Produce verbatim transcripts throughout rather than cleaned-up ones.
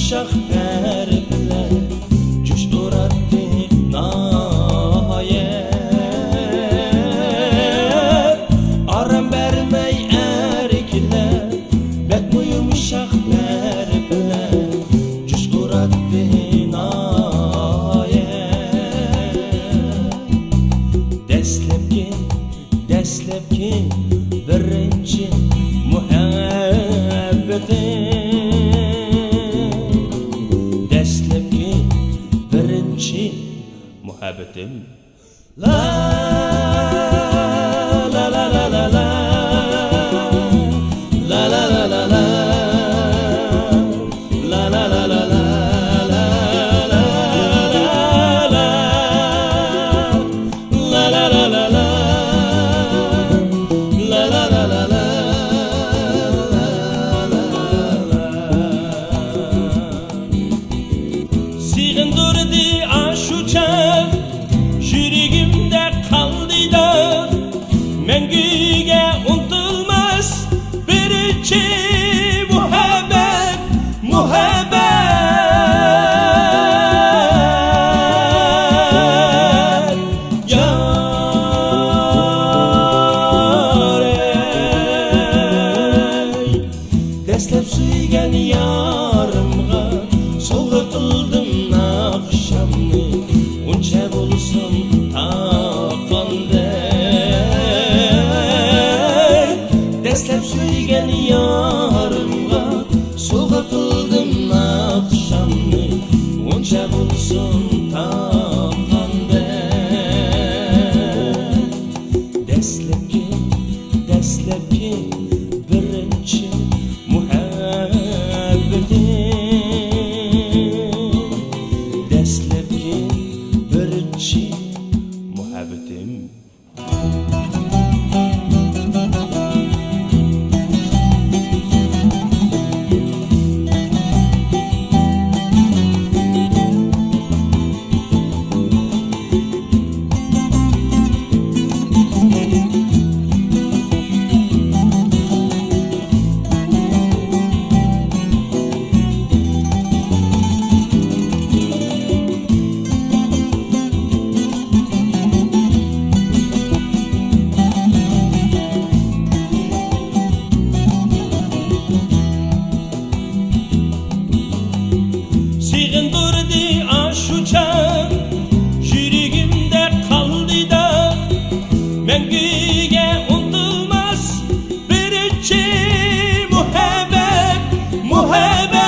يۇمشاق ھەرپلەر جۇش ئۇراتتى ناھايەت. ئارام بەرمەي ئەركىلەر، بەكمۇ يۇمشاق ھەرپلەر جۇش ئۇراتتى ناھايەت. دەسلەپكى دەسلەپكى بىرىنچى مۇھەببىتىم. دەسلەپكى بىرىنچى مۇھەببىتىم. لا، لا، لا، لا، لا، لا. لا، لا، لا، لا، لا. سېغىندۇردى ئاشۇ چاغ، يۈرىكىمدە قالدى داغ. مەڭگۈگە ئۇنتۇلماس بىرىنچى مۇھەببەت، مۇھەببەت. يار ئەي، دەسلەپ سۆيگەن يارىمغا سوۋغا قىلدىم ناخشامنى، ئۇنچە بولسۇن تاققاندەك. دەسلەپ سۆيگەن يارىمغا سوۋغا قىلدىم ناخشامنى، ئۇنچە بولسۇن تاققاندەك. دەسلەپكى، دەسلەپكى بىرىنچى مۇھەببىتىم. دەسلەپكى بىرىنچى مۇھەببىتىم. سېغىندۇردى ئاشۇ چاغ، يۈرىكىمدە قالدى داغ. مەڭگۈگە ئۇنتۇلماس بىرىنچى مۇھەببەت، مۇھەببەت.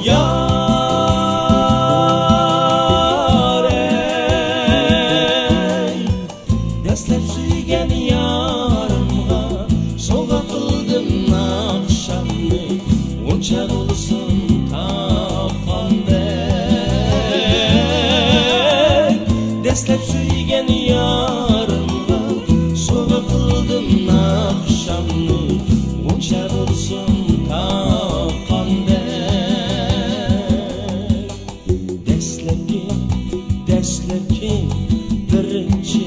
يار ئەي، دەسلەپ سۆيگەن يارىمغا سوۋغا قىلدىم ناخشامنى، ئۇنچە بولسۇن تاققاندەك. دەسلەپ سۆيگەن يارىمغا سوۋغا قىلدىم ناخشامنى، ئۇنچە بولسۇن تاققاندەك. دەسلەپكى، دەسلەپكى بىرىنچى